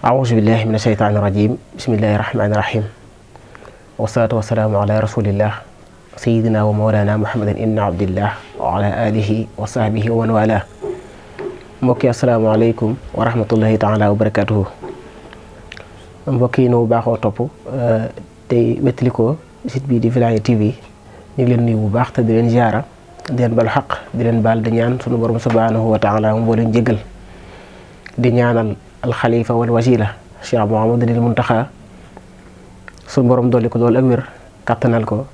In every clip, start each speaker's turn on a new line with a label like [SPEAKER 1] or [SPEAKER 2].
[SPEAKER 1] أعوذ بالله من الشيطان الرجيم بسم الله الرحمن الرحيم والصلاة والسلام على رسول الله سيدنا ومولانا محمد بن عبد الله وعلى آله وصحبه ومن والاه mbokki asalaamaaleykum wa rahmatullahi taala wa barakatuhu mbokk yi nu baaxoo topp tey wettalikoo site bii di Wilaya TV ñu ngi leen nuyu bu baax te di leen ziara di leen balu xaq di leen baal di ñaan sunu borom subhanahu wa taala mu boo leen jéggal di ñaanal alxalifa wal wasila Cheikh Mouhamadul Muntaxa sunu borom dolli ko loolu ak wér kattanal ko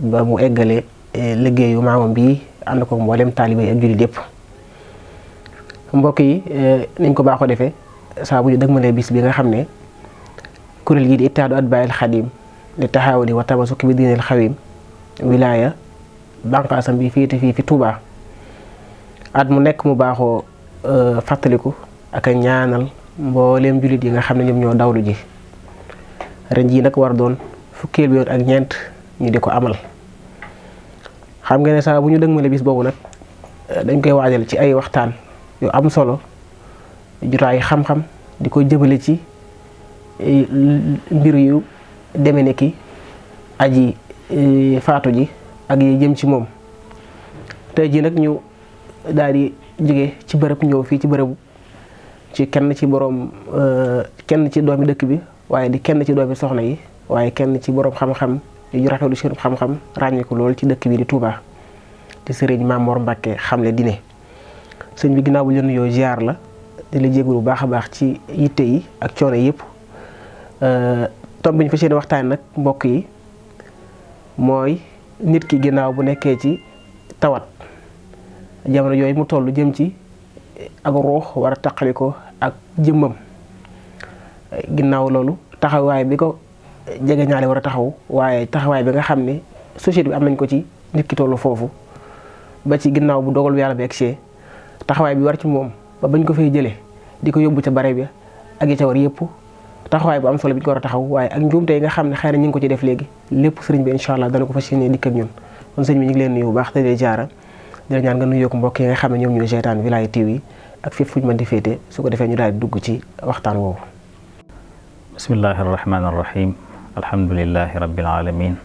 [SPEAKER 1] ba mu eggale liggéeyu maamam bii ànd ko mboolem taalibe ak jullit yépp mbokk yi niñ ko baaxoo defee saa bu ñu dëgmalee bis bi nga xam ne kuréel gi di ittaadu atbaa'il xadim li taxawuli wa tamasuki bi diinil xawim wilaya bànqaasam bi féete fii fi Touba at mu nekk mu baaxoo fàttaliku ak a ñaanal mbooleem jullit yi nga xam ne ñoom ñoo dawlu ji ren jii nag war doon fukkeel bi yoon ak ñeent ñu di ko amal xam nga ne saa bu ñu dëgmalee bis boobu nag dañ koy waajal ci ay waxtaan yu am solo jutaay xam-xam di ko jëmale ci mbir yu deme ne ki aji faatu ji ak yi jëm ci moom tey ji nag ñu daal di jóge ci bërëb ñëw fii ci bërëbu ci kenn ci boroom kenn ci doomi dëkk bi waaye di kenn ci doomi soxna yi waaye kenn ci boroom xam-xam yu rafetlu seen xam-xam ràññeeku lool ci dëkk bi di Touba di sëriñ Maam Mor Mbàkke xamle dine sëñ bi ginnaaw bu leen nuyoo ziar la di la jégalu bu baax a baax ci yitte yi ak coono yëpp tomb bi ñu fa seen waxtaan nag mbokk yi mooy nit ki ginnaaw bu nekkee ci tawat jamono yooyu mu toll jëm ci ak ruux war a taqali ko ak jëmmam ginnaaw loolu taxawaay bi ko jege ñaale war a taxaw waaye taxawaay bi nga xam ne société bi am nañ ko ci nit ki tollu foofu ba ci ginnaaw bu dogal yàlla bi egsee taxawaay bi war ci moom ba bañ ko fay jëlee di ko yóbbu ca bare bi ak yi ca war yëpp taxawaay bu am solo bi ñu ko war a taxaw waaye ak njuumte yi nga xam ne xëy na ñu ngi ko ci def léegi lépp sëriñ bi incha allah dana ko fas yéene dikk ak ñun kon sëriñ bi ñu ngi leen nuyu bu baax te di jaara di la ñaan nga nuyoo ko mbokk yi nga xam ne ñoom ñooy seetaan Wilaya TV ak fépp fu ñu mën di féete su ko defee ñu daal di dugg ci waxtaan woowu.
[SPEAKER 2] bismillahi arrahmani arrahim alhamdulillahi rabbil alamin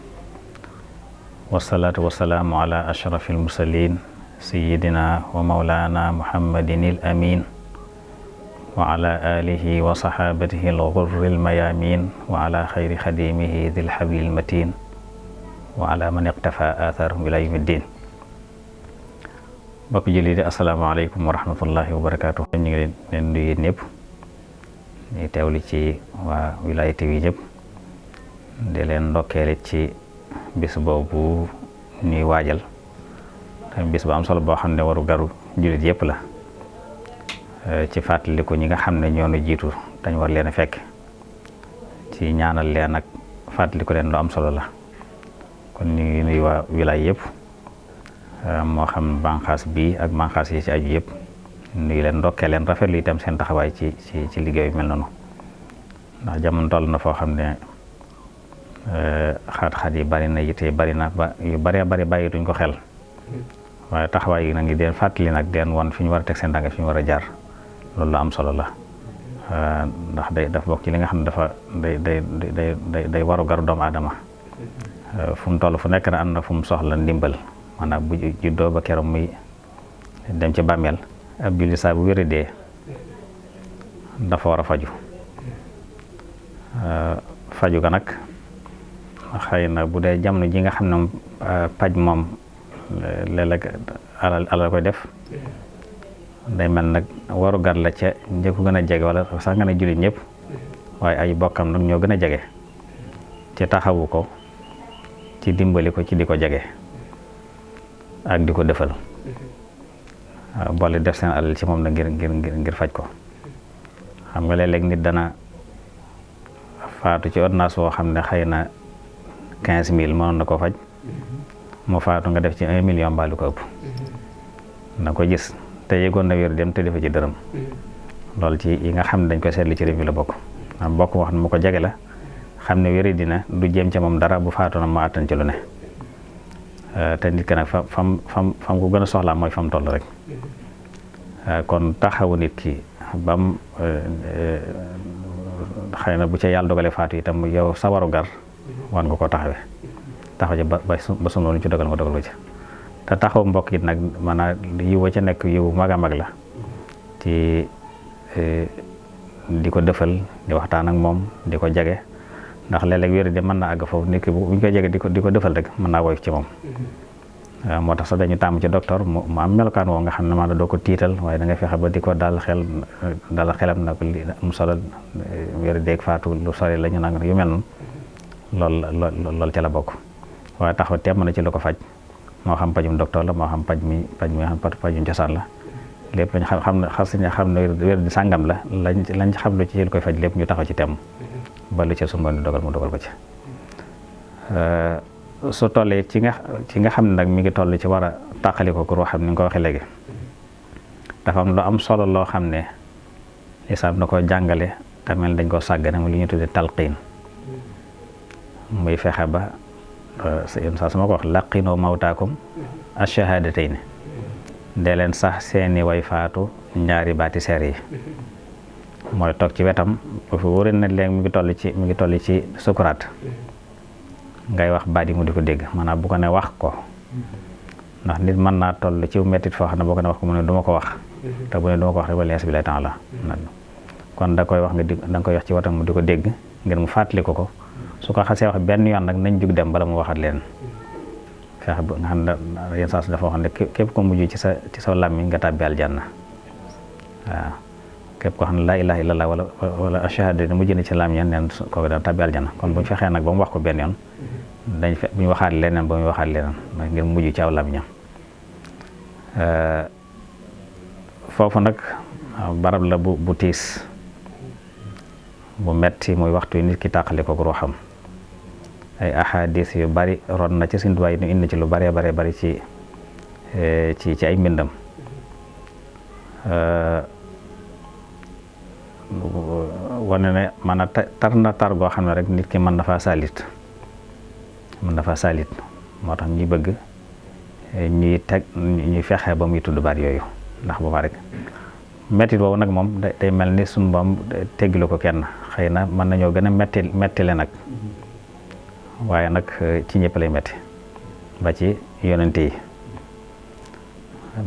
[SPEAKER 2] wasalaatu wasalaamu ala ashrafil mursalin sayidina wa maulana muhammadin il amin wa ala alihi wa sahabatihi al ghurril mayamin wa ala xayri xadimihi dil habil matin wa ala man iqtafa atharahum ila yawmiddin mbokk julli di asalaamaaleykum wa rahmatullahi wa barakatuh ñu ngi leen nuyu ñëpp ñu teewli ci waa Wilaya TV ñëpp di leen ndokkeele ci bis boobu ñuy waajal tamit bis bu am solo boo xam ne waru garu jullit yëpp la ci fàttaliku ñi nga xam ne ñoonu jiitu dañ war leen a fekk ci ñaanal leen ak fàttaliku leen lu am solo la kon ñu ngi nuyu waa Wilaya yëpp moo xam banqaas bi ak banqaas yi ci aju yëpp nuyu leen ndokkee leen rafetlu itam seen taxawaay ci liggéey mel noonu ndax jamono toll na foo xam ne xaat-xaat yi bari na yitte bari na ba yu bari bàyyi duñ ko xel waaye taxawaay yi nag ngi deen fàttali nag deen won fi ñu war a teg seen tànk fi ñu war a jaar loolu la am solo la ndax dafa bokk ci li nga xam ne dafa day waru garu doomu aadama fu mu toll fu nekk na am na fu mu soxla ndimbal maanaam bu juddoo ba keroog muy dem ci bàmmeel ab julli saa bu wéradee dafa war a faju ga nag xëy na bu dee jamono ji nga xam ne paj moom léeg-léeg alal koy def day mel nag waru gar la ca njëkku gën a jege wala sax nga ne jullit ñëpp waaye ay bokkam nag ñoo gën a jege ci taxawu ko ci dimbali ko ci di ko jege ak di ko defal boole def seen alal ci moom na ngir faj ko xam nga léeg-léeg nit dana faatu ci ordonnance woo xam ne xëy na 15 000 mënoon na koo faj mu faatu nga def ci 1 million mbaa lu ko ëpp na ko gis te yëgoon na wér dem te defa ci dërëm loolu ci yi nga xam ne dañ koy seetlu ci réew mi la bokk am bokk wax ne mu ko jege la xam ne wéri dina du jéem ca moom dara bu faatu na ma attan ci lu ne te nit ki nag fam ko gën a soxlaa mooy fam toll rek kon taxawu nit ki bam xëy na bu ca yàlla dogalee faatu itam yow sa waru gar war nga koo taxaw ci ba sunu lu ci dogal nga dogal ko ci te taxaw mbokk it nag maanaam yiw wa ca nekk yiw mag a mag la ci di ko defal di waxtaan ak moom di ko jege ndax léeg-léeg wér de mën na àgg foofu nit ki bu ñu koy jege di ko defal rek mën naa woyof ci moom waaw moo tax sax dañu tàmm ci docteur mu am melokaan woo nga xam ne maanaam doo ko tiital waaye da ngay fexe ba di ko dal xelam na ko li am solo wér deeg faatu lu sori la ñu nang yu mel noonu loolu ca la bokk waaye taxaw temm na ci lu ko faj moo xam pajum docteur la moo xam pajum cosaan la lépp lañ xam ne wér di sàngam la lañ xam lu ci lu koy faj lépp ñu taxaw ci temm ba lu ca sunu Boroom di dogal mu dogal ko ci su tollee ci nga xam ne nag mi ngi toll ci war a tàqali ko roo xam ni nga ko waxee léegi dafa am lu am solo loo xam ne lislaam na ko jàngale te mel dañ koo sàggane mu li ñu tuddee talqiin muy fexe ba saa su ma ko wax laqinoo mawtaakum ash-shahaadatayn dee leen sax seeni way faatu ñaari baati seer yi mooy toog ci wetam bu fi wóoree na léegi mi ngi toll ci sukuraat ngay wax baat yi mu di ko dégg maanaam bu ko ne wax ko ndax nit mën naa toll ci mettit foo xam ne boo ko ne wax ko mu ne du ma ko wax te bu ne du ma ko wax rek wala bi lay temps la kon da koy wax da nga koy wax ci watam mu di ko dégg ngir mu fàttali ko su ko xasee wax benn yoon nag nañ jug dem bala mu waxat leen fexe ba nga xam ne yenn saa su dafa wax ne képp ko mujj ci sa làmmiñ nga tàbbi aljanna waaw képp ko xam ne laa ilaaha illallaah wala ashhadu ne mujj na ci làmmiñ neen kooku daan tàbbi aljanna kon bu ñu fexee nag ba mu wax ko benn yoon bu ñu waxaat leneen ba muy waxaat leneen ngir mujj ci aw làmmiñam foofu nag barab la bu tiis bu metti muy waxtu yi nit ki tàqali ko ruuxam ay ahadis yu bari ron na ci Sëñ Tuubaa yi ñu indi ci lu bari bari ci ay mbindam wane ne man a tar na tar goo xam ne rek nit ki mën na faa salit moo tax ñuy bëgg ñuy fexe ba muy tudd baat yooyu ndax boobaa rek mettit boobu nag moom day mel ni suñu boom teggilu ko kenn xëy na mën nañoo gën a metti le nag waaye nag ci ñëpp lay metti ba ci yonente yi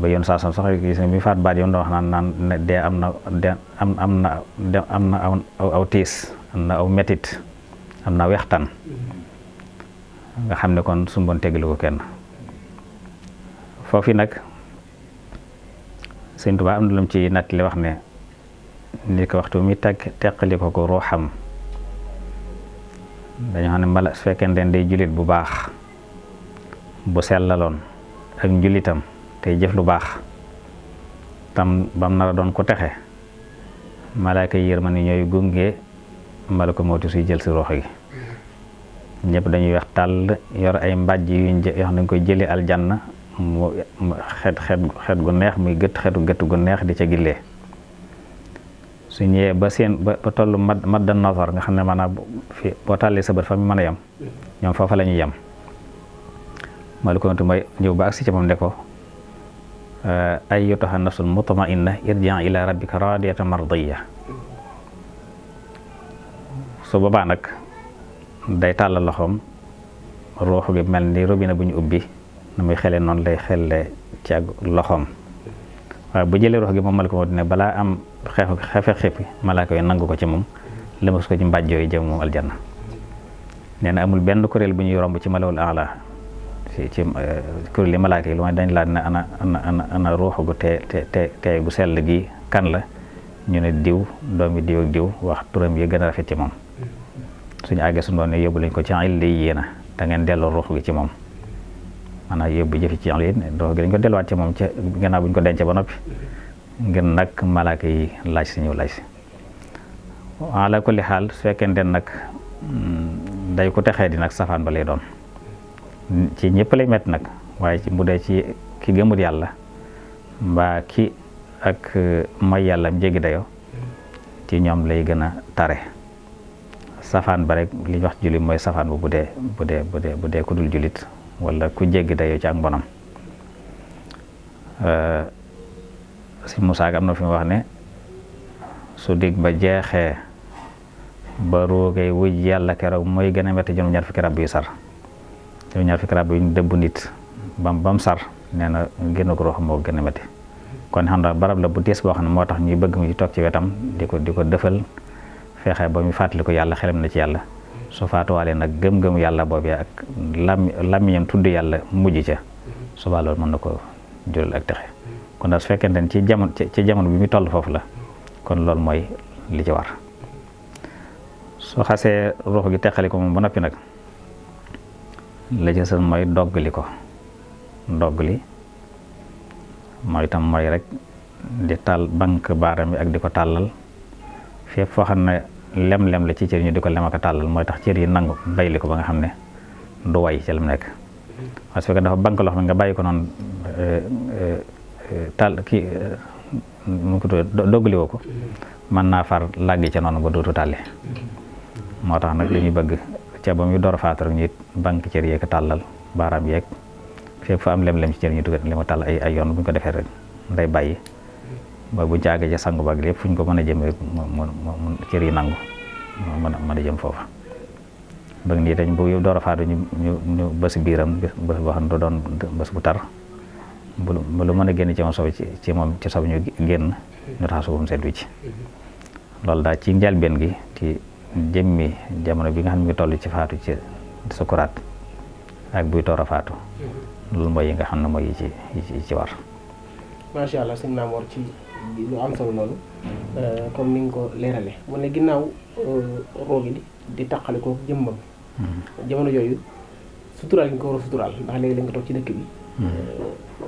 [SPEAKER 2] ba yoon saa sax gis nga bi faat baat yoon wax naan dee am na aw tiis am na aw mettit am na wextaan nga xam ne kon suñu boon teggilu ko kenn foofu nag Sëñ Tuubaa am na lu mu ci nattali wax ne nit ko waxtu mi teqali ko ruuxam dañoo xam ne mala su fekkee ne day jullit bu baax bu sellaloon ak njullitam tey jëf lu baax tam bam nar a doon ko texe malaaka yi yërmande ñooy gunge malako mawti suy jël si ruux gi ñëpp dañuy weex tàll yor ay mbàjj yu xam ne dañ koy jëlee aljanna mu xeet gu neex muy xeetu gu neex di ca gillee su ñëwee ba tollu madda nazar nga xam ne maanaam fi boo tàllee sa bët fa mu mën a yem ñoom foofa la ñuy yem malako mawti mooy ñëw ba agsi ci moom ne ko ayyatuha nafsul mutma'inna irji' ila rabbika radiyatan mardiyya su boobaa nag day tàllal loxoom ruux gi mel ni robinet bu ñu ubbi na muy xele noonu lay xelle ci ak loxoom waaye bu jëlee ruux gi moom malako mawti ne balaa am xefe malaaka yi nangu ko ci moom lëmas ko ci mbàjj yooyu jëm moom aljanna nee na amul benn kuréel bu ñuy romb ci malawul a'la ci kuréel yi malaaka yi lu may dañ laa ne ana ruux gu te gu sell gi kan la ñu ne diw doomi diw ak diw wax turam yi gën a rafet ci moom suñu àggee suñu doon ne yóbbu lañ ko ci illi yéena da ngeen delloo ruux gi ci moom maanaam yóbbu jëfi ci illi ruux gi dañ ko delluwaat ci moom ca gannaaw bu ñu ko dencee ba noppi ngir nag malaaka yi laaj si ñëw laaj si ala kulli xaal su fekkente nag day ko texee di nag safaan ba lay doon ci ñëpp lay met nag waaye ci bu dee ci ki gëmut yàlla mbaa ki ak mooy yàlla am jéggi dayo ci ñoom lay gën a tare safaan ba rek li ñu wax jullit mooy safaan bu dee ku dul jullit wala ku jéggi dayo ci ak mbonam si Musaa am na fi mu wax ne su dig ba jeexee ba roogay wuj yàlla keroog mooy gën a metti juróom-ñaar fukki rab yu sar juróom-ñaar fukki rab yu ñu dëbb nit bam sar nee na génn ko moo gën a metti kon xam nga barab la bu tiis boo xam ne moo tax ñuy bëgg mu toog ci wetam di ko dëfal fexe ba mu fàttali ko yàlla xelam na ci yàlla su faatuwaalee nag gëm-gëm yàlla boobee ak làmmiñam tudd yàlla mujj ca suba loolu mën na ko jural ak texe kon daal su fekkente ne ci jamono bi mu toll foofu la kon loolu mooy li ci war soo xasee ruux gi teqali ko moom ba noppi nag la ci sën mooy doggali ko ndoggali mooy itam mooy rek di tàll banque baaram bi ak di ko tàllal fépp foo xam ne lem-lem la ci cër ñu di ko lem ak tàllal mooy tax cër yi nangu bayli ko ba nga xam ne du way ci lam nekk parce que dafa banque loo xam ne nga bàyyi ko noonu tàll kii mu ko tuddee doggali woo ko mën naa far làggi ca noonu ba dootu tàlli moo tax nag li ñuy bëgg ca ba muy door a faatu rek ñu banque cër yeeg tàllal baaraam yeeg fépp fa am lem-lem ci cër ñu dugal li ma tàll ay yoon bu ñu ko defee rek nday bàyyi ba bu jàggee ca sangu baag lépp fu ñu ko mën a jëm rek mu cër yi nangu mën a jëm foofa bëgg nii dañ bu door a faatu ñu bës biiram bës boo xam ne doon bës bu tar bu lu mën a génn ci moom sow ci moom ci sow ñu génn ñu taxasu bu mu seet wi ci loolu daal ci njëlbeen gi ci jëmmi jamono bi nga xam ne ngi toll ci faatu ci sukuraat ak buy door a faatu loolu mooy yi nga xam ne mooy yi ci war.
[SPEAKER 1] macha allah sëñ Mamour ci lu am solo loolu comme ni nga ko leerale mu ne ginnaaw roogi di taqale ko jëmmam jamono yooyu suturaal gi nga ko war a suturaal ndax léegi lañ ko toog ci dëkk bi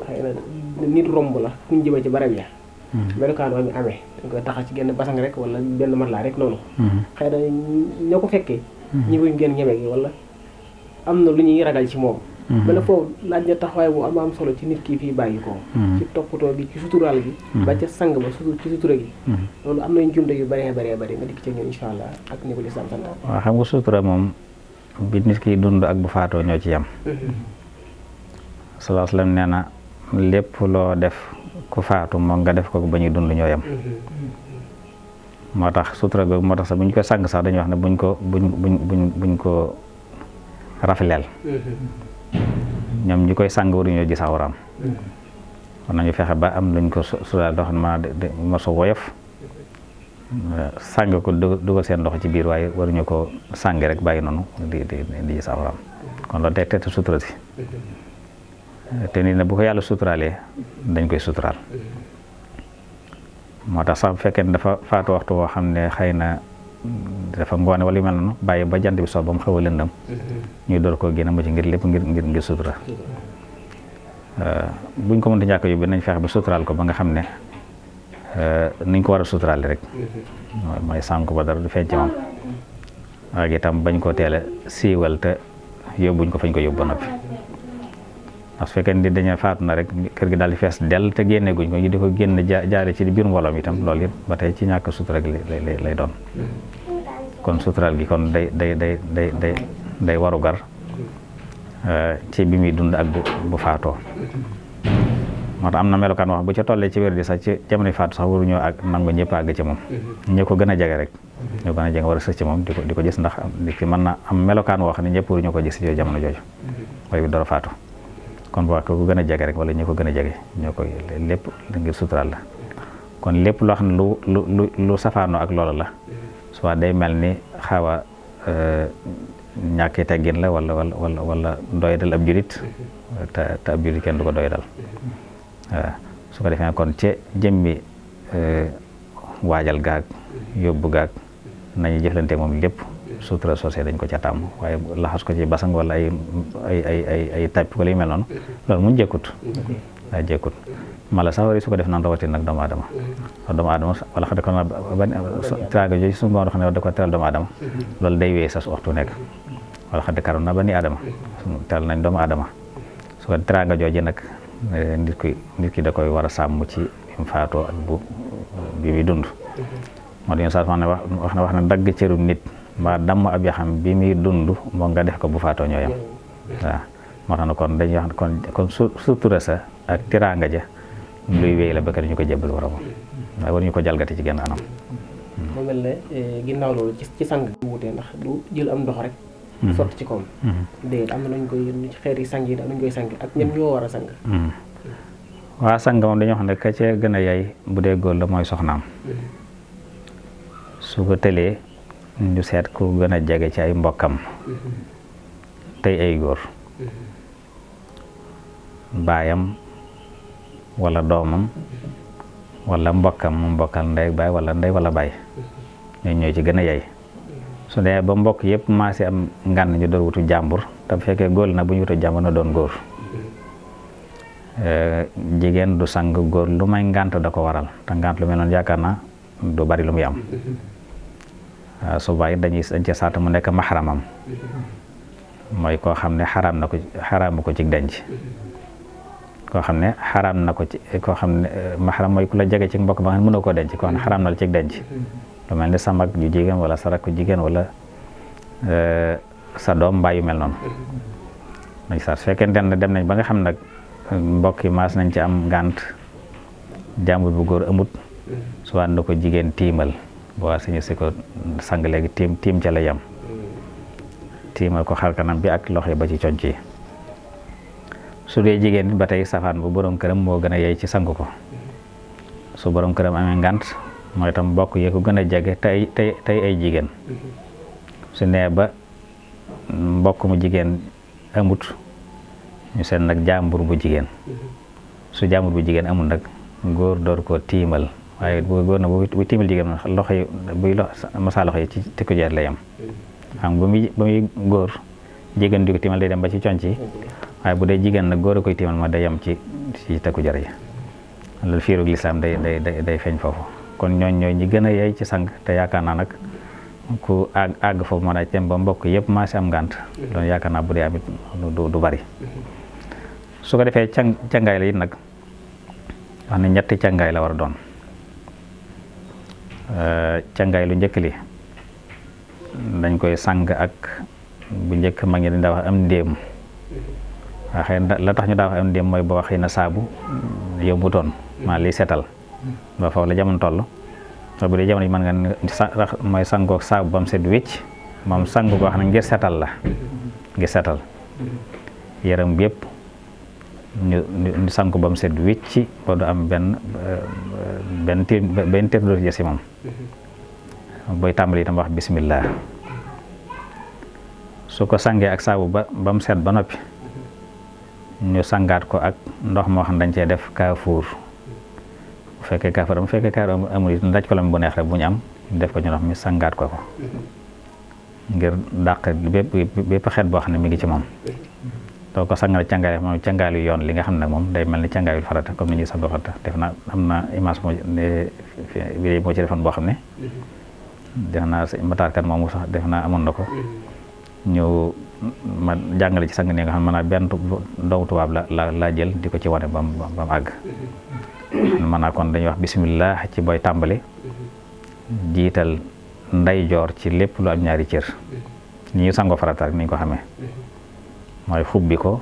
[SPEAKER 1] xëy na nit romb la fu ñu jëmee ci barab ya melokaan waa mi amee dañ koy taxal ci genn basang rek wala benn mat laa rek noonu xëy na ñoo ko fekkee ñi buñ gën ñeme gi wala am na lu ñuy ragal ci moom bala foofu laaj na taxawaay bu am solo ci nit ki fii bàyyi ko ci toppatoo gi ci suturaal gi ba ca sang ba ci sutura gi loolu am nañ jumte yu bëree nga dikk ci ñun insha allah ak ni ko lislaam sant
[SPEAKER 2] waaw xam nga sutura moom bi nit ki dund ak bu faatoo ñoo ci yam sallallahu alayhi wa sallam nee na lépp loo def ku faatu moom nga def ko ba ñuy dund ñoo yam moo tax sutura googu moo tax sax bu ñu ko sang sax dañuy wax ne buñ ko rafleel ñoom ñi koy sang waruñoo gis awraam war nañu fexe ba am luñ ko sulaal doo xam ne moso woyof sang ko dugal seen loxo ci biir waaye waruñu ko sang rek bàyyi noonu di gis awraam kon loolu tey te sutura si te nit ne bu ko yàlla suturaalee dañ koy suturaal moo tax sax bu fekkee ne dafa faatu waxtu woo xam ne xëy na dafa ngoone wala yu mel noonu bàyyi ba jant bi soo ba mu xaw a lëndam ñuy door koo génn mu ci ngir lépp ngir sutura buñ ko mënta ñàkk yóbbu nañ fexe ba suturaal ko ba nga xam ne niñ ko war a suturaale rek mooy sànk ba dara du feeñ ci moom ak itam bañ koo teel a siiwal te yóbbuñ ko fañ ko yóbbu ba noppi ndax su fekkee ni dañu faatu na rek kër gi daal di fees dell te génne guñ ko ñu di ko génn jaare ci biir mbooloom itam loolu it ba tey ci ñàkk sutura gi lay doon kon suturaal gi kon day waru gar ci bi muy dund ak bu faatoo moo tax am na melokaan wax bu ca tollee ci wér di sax ci jamono faatu sax waruñoo ak nangu ñëpp àgg ci moom ñi ko gën a jege rek ñoo gën a jege war a sës ci moom di ko gis ndax nit ki mën na am melokaan woo xam ne ñëpp waruñoo ko gis ci jamono jooju mooy bi dara faatu kon boo ko gën a jege rek wala ñi ko gën a jege ñoo koy lépp ngir suturaal la kon lépp loo xam ne lu safaanoo ak loola la soit day mel ni xaw a ñàkki teggin la wala doy dal ab jurit te ab jurit kenn du ko doy dal waaw su ko defee kon ci jëmmi waajal gaag yóbbu gaag nañu jëflante moom lépp sutura sosé dañ ko ca tàmm waaye laxas ko ci basang wala ay tàpp ko li mel noonu loolu mun jëkkut daa jëkkut mala sax wari su ko def naan rawatin nag doomu aadama wala xam ne kon teraanga jooju suñu borom xam ne da ko teral doomu aadama loolu day wéy sa su waxtu nekk wala xam ne karoon na bani aadama teral nañ doomu aadama su ko teraanga jooju nag nit ki da koy war a sàmm ci mu faatoo ak bi muy dund moo dañu sax wax ne dagg cëru nit mbaa damm ab yaxam bi muy dund moo nga def ko bu faatoo ñoo yam waaw moo tax na kon dañuy wax kon sutura sa ak tiraanga ja luy wéy la ba kër ñu ko jébbal war a moom waaye war ñu ko jalgati ci genn anam
[SPEAKER 1] mu mel ne ginnaaw loolu ci sang bi wutee ndax du jël am ndox rek sotti ci koom déedéet am na nuñ koy xeeti sang yi nuñ koy sang ak ñen ñoo war a sang
[SPEAKER 2] waa sang moom dañoo xam ne ka ca gën a yay bu dee góor la mooy soxnaam su ko tëlee ñu seet ku gën a jege ci ay mbokkam tey ay góor baayam wala doomam wala mbokkam mu mbokkal ndey baay wala ndey wala baay ñooy ñoo ci gën a yey su dee ba mbokk yëpp maase am ngànn ñu door wutu jàmbur te bu fekkee góor na bu ñu wutu jàmbur na doon góor jigéen du sang góor lu may ngànt da ko waral te ngànt lu mel noonu yaakaar na du bari lu muy am su bàyyi dañ ci saata mu nekk maxaramam mooy koo xam ne xaraam ko ci denc koo xam ne xaraam na ko ci koo xam ne maxaram mooy ku la jege ci mbokk ba nga mënoo koo denc koo xam ne xaraam na la ci denc lu mel ni sa mag ju jigéen wala sa rakk jigéen wala sa doom mbaa yu mel noonu dañ saat su fekkee dem nañ ba nga xam nag mbokk yi maas nañ ci am ngànt jàmbur bu góor amut su waat na ko jigéen tiimal bu waa suñu si ko sang léegi tiim ca la yem tiimal ko xar kanam bi ak loxo yi ba ci conc yi su dee jigéen ba tey safaan bu borom këram moo gën a yey ci sang ko su borom këram amee ngànt mooy tam mbokk yi ko gën a jege tey ay jigéen su nee ba mbokk mu jigéen amut ñu seet nag jàmbur bu jigéen su jàmbur bu jigéen amul nag góor door ko tiimal waaye bu góor na bu tiimal jigéen loxo yi buy masa loxo yi ci tikku jeer lay am xam ba muy góor jigéen di ko tiimal day dem ba ci conc yi waaye bu dee jigéen nag góor a koy tiimal ma day yem ci takku jar yi loolu fiirug lislaam day feeñ foofu kon ñooy ñi gën a yey ci sang te yaakaar naa nag ku àgg foofu mën a dem ba mbokk yëpp maa si am ngànt loolu yaakaar naa bu dee amit du bari su ko defee cangaay la it nag wax ne ñetti cangaay la war a doon cangaay lu njëkk li dañ koy sang ak bu njëkk mag ñi dañ daa wax am ndéem waaye xëy na la tax ñu daa wax am ndéem mooy boo xëy na saabu yombutoon maa liy setal ba foofu la jamono toll te bu dee jamono yi mën nga mooy sangoog saabu ba mu set wécc moom sang goo xam ne ngir setal la ngir setal yaram bi yëpp ñu sang ko ba mu set wécc ba du am benn tiir dootu jësi moom booy tàmbali itam wax bismillah su ko sangee ak saabu ba mu set ba noppi ñu sangaat ko ak ndox moo xam dañ cee def kaafuur bu fekkee kaafuur amul it daj ko la bu neex rek bu ñu am def ko ñu ndox mi sangaat ko ngir dàq bépp xeet boo xam ne mi ngi ci moom doo ko sangal cangaay moom cangaalu yoon li nga xam ne nag moom day mel ni cangaayul farata comme ni ñuy sangoo farata def naa am na image moo ci defoon boo xam ne def naa mataarkat moomu sax def naa amoon na ko ñu ma jàngale ci sang ni nga xam ne maanaam benn doomu tubaab la jël di ko ci wane ba mu àgg maanaam kon dañuy wax bismillah ci booy tàmbali jiital ndeyjoor ci lépp lu am ñaari cër ni ñu sangoo farata rek ni ñu ko xamee mooy xubbi ko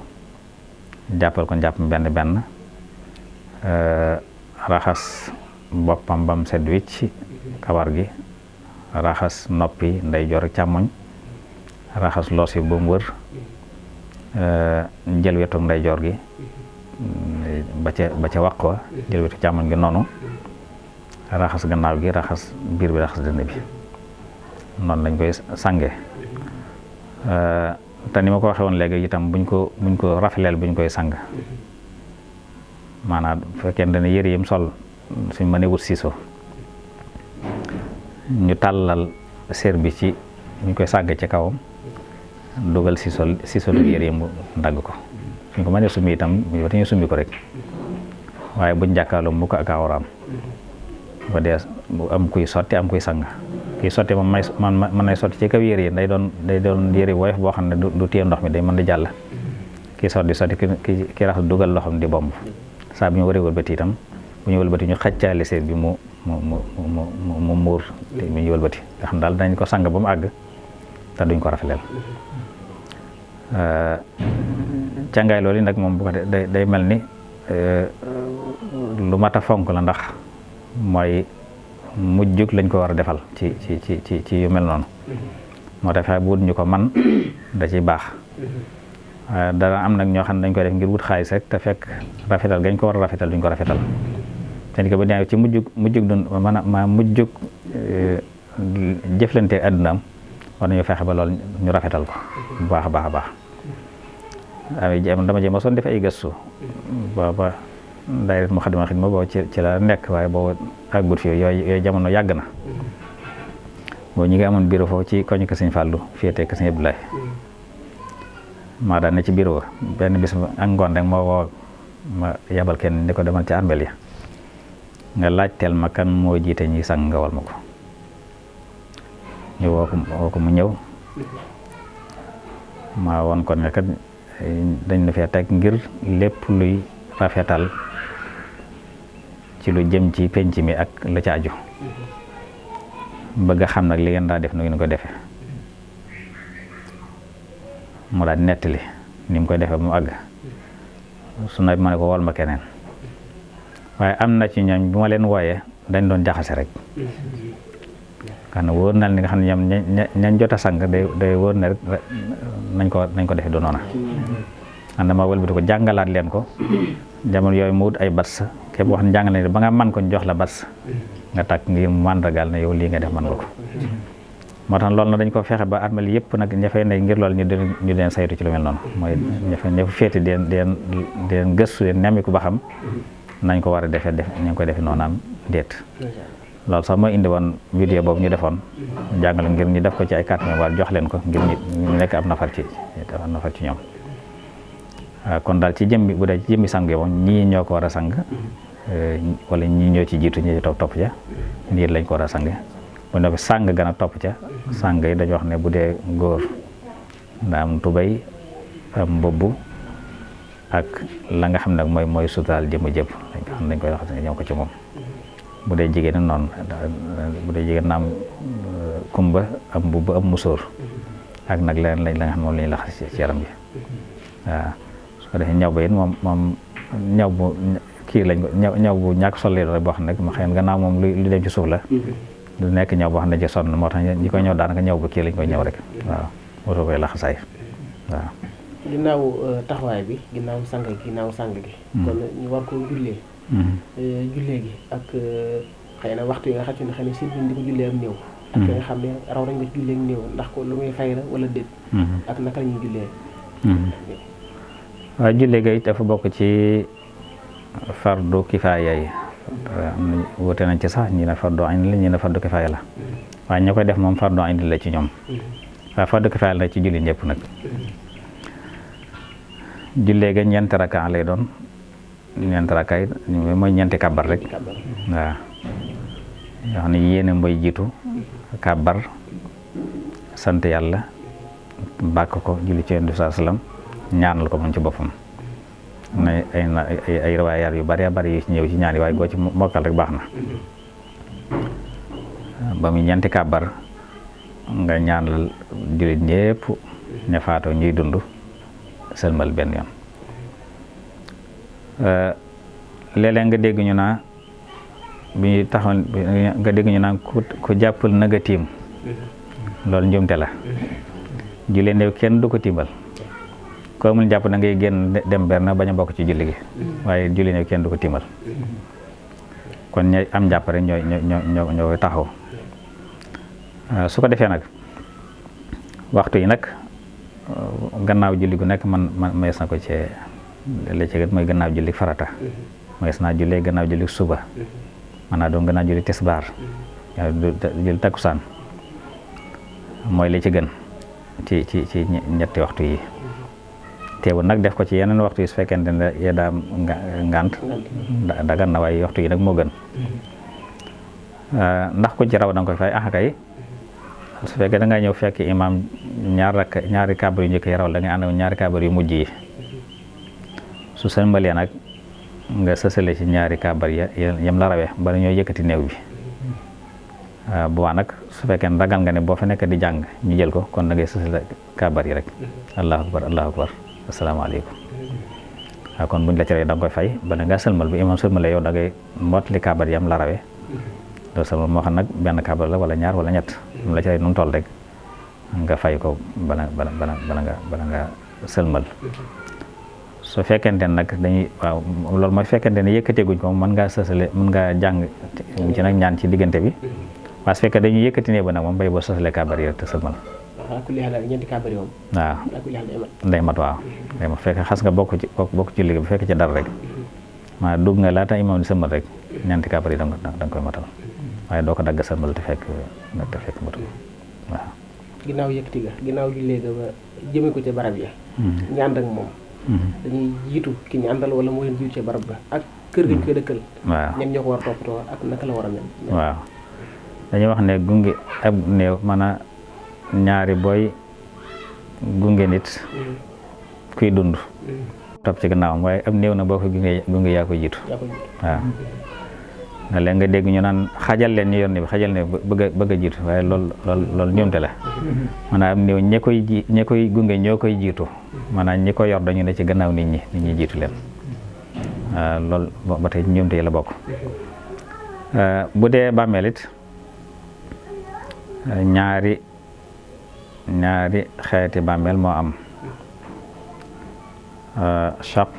[SPEAKER 2] jàppal ko njàpp benn raxas boppam bam set wicc kawar gi raxas noppi ndeyjoor ak càmmoñ raxas loos yi ba mu wër jël wetu ndeyjoor gi ba ca waq wa jël wetu càmmoñ gi noonu raxas gannaaw gi raxas biir bi raxas dënn bi noonu lañ koy sange te ni ma ko waxee woon léegi itam buñ ko rafleel buñ koy sang maanaam bu fekkee ne yëre yim sol suñ mënee wut siiso ñu tàllal sér bi ci buñ koy sàgg ci kawam dugal siiso lu yëre yi mu ndagg ko suñ ko mënee summi itam ñu summi ko rek waaye buñ jàkkaarloo mu ko ak awraam ba dee am kuy sotti am kuy sang kii sotti moom mën nay sotti ci kaw yére yi day doon yére woyof boo xam ne du téye ndox mi day mën di jàll kii sotti ki rax dugal loxam di bomb saa bu ñu waree wëlbati itam bu ñu wëlbati ñu xaccaale séer bi mu muur te mu ñu wëlbati nga xam daal dañ ko sang ba mu àgg te duñ ko rafetleel càngaay loolu nag moom bu ko day mel ni lu mat a fonk la ndax mooy mujjug lañ ko war a defal ci yu mel noonu moo tax fexe bu wut ñu ko man da ciy baax dara am nag ñoo xam ne dañ koy def ngir wut xaalis rek te fekk rafetal gañ ko war a rafetal duñ ko rafetal te ni ko ba nee ci mujjug dun ma mujjug jëflante àddunaam war nañu fexe ba loolu ñu rafetal ko bu baax a baax a baax dama jéem a soon def ay gëstu booba daayira Moukhaddamatoul Khidma boobu ci la nekk waaye boobu àggut fi yooyu jamono yàgg na boobu ñi ngi amoon bureau foofu ci koñ ko Sëñ Fàllu féete ko Sëñ Abdoulaye maa daan ne ci bureau benn bis ak ngoon rek moo woo ma yabal kenn ni ko demal ci armeel ya nga laajteel ma kan moo jiite ñi sang nga wal ma ko ñu woo ko mu ñëw ma woon ko ne kat dañ la fee teg ngir lépp luy rafetal ci lu jëm ci penc mi ak la ca aju bëgg a xam nag li ngeen daa def nu ngeen ko defee mu daal nettali ni mu koy defee mu àgg su na ma ne ko wol ma keneen waaye am na ci ñooñ bu ma leen wooyee dañ doon jaxase rek xam ne wóor na li nga xam ne ñoom ñañ jot a sang day wóor na rek nañ ko defee du noona xam ne ma wëlbati ko jàngalaat leen ko jamono yooyu mu wut ay bats képp wax ne jàngal ba nga man ko jox la bats nga takk ngir mu màndargaal ne yow lii nga def man nga ko moo tax loolu na dañ ko fexe ba armel yëpp nag ña fay ne ngir loolu ñu leen saytu ci lu mel noonu mooy ña fa féeti deen gëstu leen nemmiku ba xam nañ ko war a defee ñu ko defee noonu am déet loolu sax mooy indi woon vidéo boobu ñu defoon jàngale ngir ñu def ko ci ay carte mémoire jox leen ko ngir ñu nekk am nafar ci ñoom kon daal ci jëmmi bu dee ci jëmmi sang yi moom ñii ñoo ko war a sang wala ñii ñoo ci jiitu ñi topp ca ndiir lañ ko war a sang bu noppi sang gën a topp ca sang yi dañoo wax ne bu dee góor nda am tubay am mbubb ak la nga xam ne mooy sutaal jëmm jëpp dañ koy wax ñëw ko ci moom bu dee jigéen noonu bu dee jigéen na am kumba am mbubb am musóor ak nag leen lañ la nga xam moom la ñuy laxas ci yaram bi waaw su ko defee ñaw ba it moom ñaw bu kii lañ ko ñaw bu ñàkk sol lee rek boo xam ne ma xëy na gannaaw moom lu dem ci suuf la lu nekk ñaw boo xam ne ci sonn moo tax ñi koy ñëw daanaka ñaw bu kii lañ koy ñëw rek waaw moto koy laxasaay waaw
[SPEAKER 1] ginnaaw taxawaay bi ginnaaw sang gi kon ñu war ko jullee jullee gi ak xëy na waxtu yi nga xam ne xëy na si di ko jullee am néew ak nga xam ne raw nañ nga ci jullee ak néew ndax ko lu muy fay la wala déet ak naka la ñuy jullee
[SPEAKER 2] waaw jullee gi dafa bokk ci fardu kifaaya yi wute nañ ci sax ñi ne fardu ayn la ñi ne fardu kifaaya la waaye ña koy def moom fardu ayn la ci ñoom waaye fardu kifaaya la ci julli ñëpp nag jullee ga ñeenti rakka lay doon ñeenti rakka yi mooy ñeenti kàbbar rek waaw yoo xam ne yéene mooy jiitu kàbbar sant yàlla bàkk ko julli ci Yonent bi sallallahu alayhi wasallam ñaanal ko moom ci boppam ay riwaayaat yu bari yu ci ñëw ci ñaan yi waaye goo ci mokkal rek baax na ba mu ñeenti kàbbar nga ñaanal jullit ñépp ña faatoo ñuy dund sëlmal benn yoon léeg-léeg nga dégg ñu naa bi ñu taxoon nga dégg ñu naa ku jàppal na nga tiim loolu njuumte la julli néew kenn du ko tiimal ko amul jàpp na ngay génn dem berna bañ a bokk ci julli gi waaye julli néew kenn du ko tiimal kon ña am jàpp rek ñoo taxaw su ko defee nag waxtu yi nag gannaaw julli gu nekk man mayees na ko ci la ci gën mooy gannaaw julli farata mayees naa jullee gannaaw julli suba man naa doon gannaaw julli tisbaar julli takkusaan mooy li ci gën ci ñetti waxtu yi teewul nag def ko ci yeneen waxtu yi su fekkente ne yee daa ngant dagan na waaye waxtu yi nag moo gën ndax ku ci raw danga koy fay kay su fekkee da ngay ñëw fekk imam ñaari kàbbar yu njëkk yi raw da ngay ànd ñaari kàbbar yu mujj yi su sëlmalee nag nga sësale ci ñaari kàbbar yam la rawee bala ñoo yëkkati néew bi bu waa nag su fekkee ne ragal nga ne boo fa nekk di jàng ñu jël ko kon da ngay sësale kàbbar yi rek allahu akbar asalaamaaleykum waaw kon buñ la ci rawee da nga koy fay bala nga sëlmal bu imam sëlmalee yow da ngay mottali kàbbar yam la rawee doo sëlmal moo xam nag benn kàbbar la wala ñaar wala ñett mu la ci rey nu mu toll rek nga fay ko bala nga sëlmal. su fekkente ne nag dañuy waaw loolu mooy fekkente ne yëkkateeguñ ko mën ngaa sësale mën ngaa jàng ci nag ñaan ci diggante bi waaye su fekkee dañuy yëkkati nee ba nag moom bay boo sësale kàbbar yi rek te sëlmal. waaw day mat waaw day mat fekk xas nga bokk ci liggéey bu fekk ci dara rek maa dugg nga laata imam di sëlmal rek ñeenti kàbbar yi da nga koy matal waaye doo ko dagg sëlmal te fekk matul waaw.
[SPEAKER 1] ginnaaw yëkkati ga ginnaaw jullee ga ba jëme ko ca barab ya ñu ànd ak moom dañuy jiitu ki ñu àndal wala moo leen jiitu ca barab ga ak kër ga ñu koy dëkkal
[SPEAKER 2] waaw
[SPEAKER 1] ñoom ñoo ko war a toppatoo ak naka la war a mel.
[SPEAKER 2] waaw dañuy wax ne gunge ab néew maanaam ñaari booy gunge nit kuy dund topp ci gannaawam waaye ab néew na boo ko gunge yaa ko jiitu waaw nga leen nga dégg ñu naan xajal leen ñu yor ni bi xajal ne bëgg a jiitu waaye loolu ñoomte la maanaam am néew ñi koy gunge ñoo koy jiitu maanaam ñi ko yor dañu ne ci gannaaw nit ñi jiitu leen loolu ba tey ñoomte yi la bokk. bu dee bàmmeel it ñaari xeeti bàmmeel moo am shaq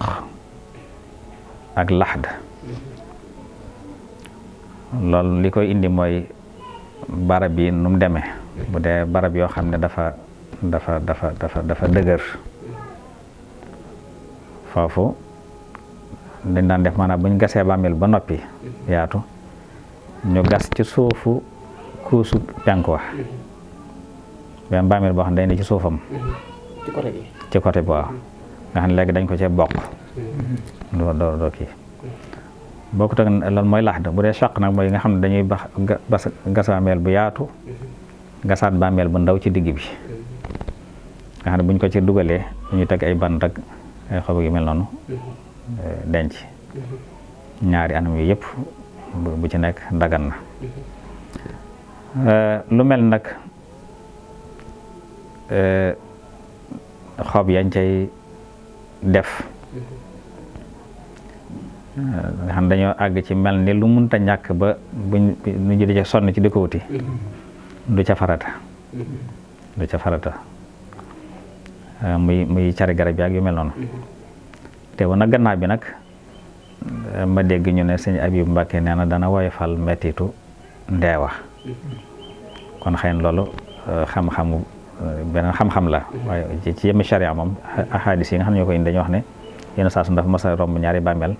[SPEAKER 2] ak laxd. loolu li koy indi mooy barab yi nu mu demee bu dee barab yoo xam ne dafa dëgër foofu dañ daan def maanaam buñ gasee bàmmeel ba noppi yaatu ñu gas ci suufu kuusu penku wa benn bàmmeel boo xam ne day ne ci suufam ci côté bi waaw nga xam ne léegi dañ ko cee bokk doo kii bokkut ak loolu mooy laxda bu dee chaq nag mooy nga xam ne dañuy gas bàmmeel bu yaatu gasaat bàmmeel bu ndaw ci digg bi nga xam ne buñ ko ci dugalee ñu teg ay bant ak ay xob yu mel noonu denc ñaari anam yi yëpp bu ci nekk dagan na lu mel nag xob yañ cay def nga xam dañoo àgg ci mel ni lu munta ñàkk ba buñ nu ji di ca sonn ci di ko wuti du ca farata muy cari garab yi ak yu mel noonu te woon nag gannaaw bi nag ma dégg ñu ne sëñ Abibu Mbàkke nee na dana woyofal mettitu ndeewa kon xëy na loolu xam-xamu beneen xam-xam la waaye ci yemi charia moom ahadis yi nga xam ne ñoo koy indi dañuy wax ne yenn saa su dafa mas a romb ñaari bàmmeel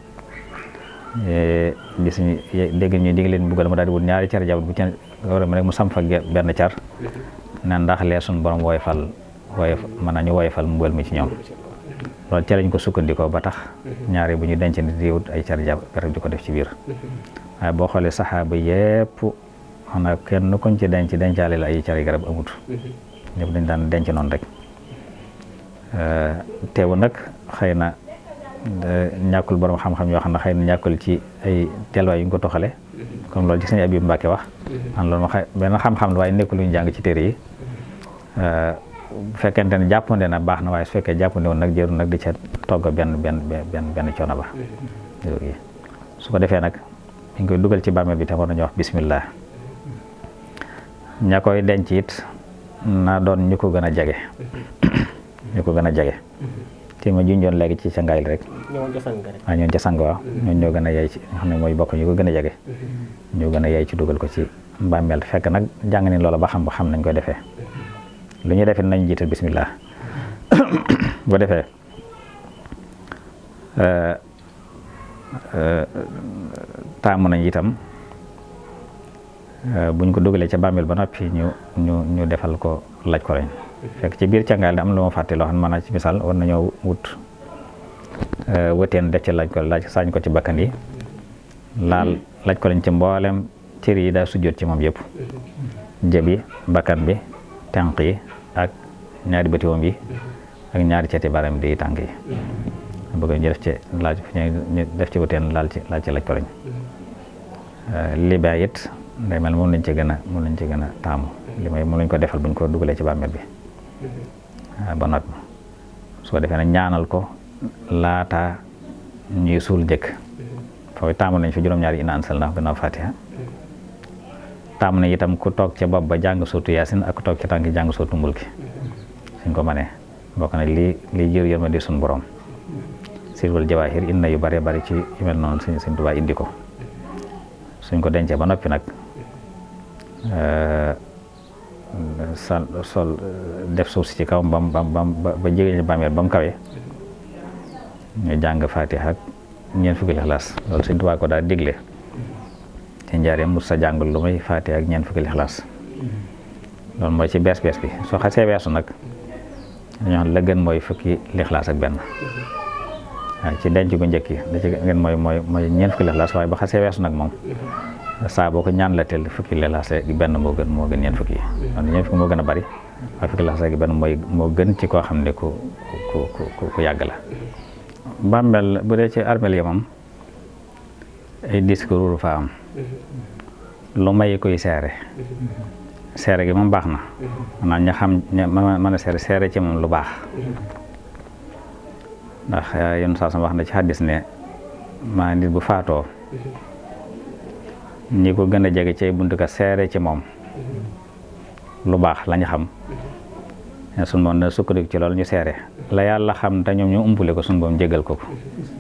[SPEAKER 2] gis ñu dégg ñu dig leen buggal mu daal di wut ñaari car jabut bu ci war rek mu sam fa benn car ne ndax lee suñ borom woyofal mën nañu woyofal mbugal mi ci ñoom loolu ci lañ ko sukkandikoo ba tax ñaari bu ñu denc nit di wut ay car jabut di ko def ci biir waaye boo xoolee saxaaba yépp xanaa kenn kuñ ci dencaale la ay cari garab amut ñëpp dañ daan denc noonu rek teewu nag xëy na ñàkkul borom xam-xam yoo xam ne xëy na ñàkkul ci ay telwaay yu ñu ko toxale comme loolu ci sëñ Abibu Mbàkke wax an loolu ma benn xam-xam la waaye nekkul lu ñu jàng ci téere yi bu fekkente ne jàppande na baax na waaye su fekkee jàppande woon nag jëru nag di ca togg benn coono ba su ko defee nag ñu koy dugal ci bàmmeel bi te war nañu wax bismillah ña koy denc it na doon ñu ko gën a jege te ma junjoon léegi ci cangaayil rek waaw ñoon ca sang waaw ñoon ñoo gën a yey ci nga xam ne mooy bokk ñu ko gën a jege ñoo gën a yey ci dugal ko ci bàmmeel fekk nag jàng ni loola ba xam nañ koy defee lu ñuy defee nañ jiital bismillah bu defee taamu nañ itam buñ ko dugalee ca bàmmeel ba noppi ñu defal ko laaj ko lañ fekk ci biir càngaayal am lu ma fàtte loo xam ne maanaam ci misaal war nañoo wut wëteen def ci laaj saañ ko ci bakkan yi laaj ko lañ ci mboolem cër yi daa sujjóot ci moom yëpp jëbi bakkan bi tànk yi ak ñaari bëtiwoom yi ak ñaari ceti baram di tànk yi bëgg ñu def ci laaj ñu def ci wëteen laaj ci laaj ko lañ libaa it day mel moom lañ ci gën a taamu li may moom lañ ko defal buñ ko dugalee ci bàmmeel bi ba noppi su ko defee nag ñaanal ko laata ñuy suul jëkk foofu taamu nañ fi juróom-ñaari ina ansal naa gannaaw fatiha tam na itam ku toog ca bopp ba jàng sootu yaasin ak ku toog ca tànk jàng sootu mulki suñ ko mënee bokk na lii jër yërmande suñ borom sirwal jawaahir inna yu bare bari ci yu mel noonu suñ Tuubaa indi ko suñ ko dencee ba noppi nag sol def suuf si ci kaw ba jege bàmmeel ba mu kawe ñu jàng Faatiha ak ñeent fukki Lixlaas loolu suñ Tuubaa ko daal digle ci njaareem mu sa jàngul lu may Faatiha ak ñeent fukki Lixlaas loolu mooy ci bees bi soo xasee weesu nag dañoo xam la gën mooy fukki Lixlaas ak benn waaw ci denc gu njëkk yi la ci gën mooy ñeent fukki Lixlaas waaye ba xasee weesu nag moom saa boo ko ñaan la teel fukki Lixlaas ak benn moo gën ñeent fukki yi kon ñeent fukki moo gën a bari waaye fukki Lixlaas ak benn moo gën ci koo xam ne ku yàgg la. Bàmmeel bu dee ci armeel yi moom ay discours fa am lu may koy seere gi moom baax na maanaam ña xam mën a seere ci moom lu baax ndax yoon saa sama wax na ci xaddis ne maa nit bu faatoo ñi ko gën a jege ci ay buntu ka seere ci moom lu baax lañu xam suñ moom na sukkandiku ci loolu ñu seere la yàlla xam te ñoom ñu umpule ko suñ boom jégal ko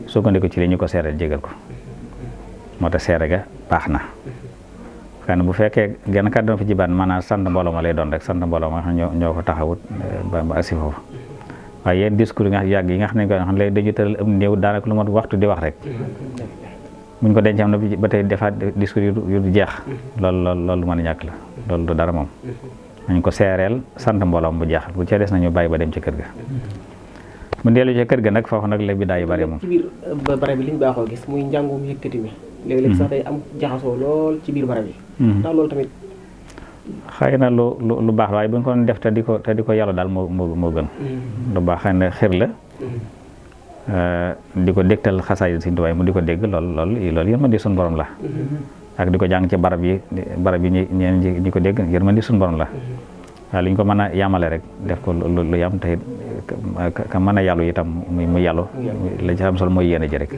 [SPEAKER 2] sukkandiku ci li ñu ko seere jégal ko moo tax seere ga baax na xëy na bu fekkee genn kàddu doon fi jibaat maanaam sant mbooloo ma lay doon rek sant mbooloo ma xam ñoo ko taxawut ba agsi foofu waaye yéen discours yi nga yàgg yi nga xam ne ko xam léegi dañu tëral am néew daanaka lu mat waxtu di wax rek buñ ko denc am na ba tey defaat discours yu du jeex loolu mën a ñàkk la loolu du dara moom nañ ko seereel sant mbooloom bu jeex bu ca des nañu bàyyi ba dem ci kër ga bu ndeelu ci kër ga nag foofu nag léegi bi daa yu bari moom
[SPEAKER 1] ci biir barab bi liñ baaxoo gis muy njàngum yëkkati mi léegi-léegi sax day am jaxasoo lool ci biir barab yi ndax loolu tamit
[SPEAKER 2] xëy na lu baax waaye bu ñu ko doon def te di ko yàlla daal moo gën lu baax xëy na xër la di ko dégtal xasaay Sëñ Tuubaa mu di ko dégg loolu yërmande suñu borom la ak di ko jàng ci barab yi ñi ko dégg yërmande suñu borom la waaye li ñu ko mën a yamale rek def ko lu yam te ka mën a yàllu itam mu yàllu la ci am solo mooy yéene ji rek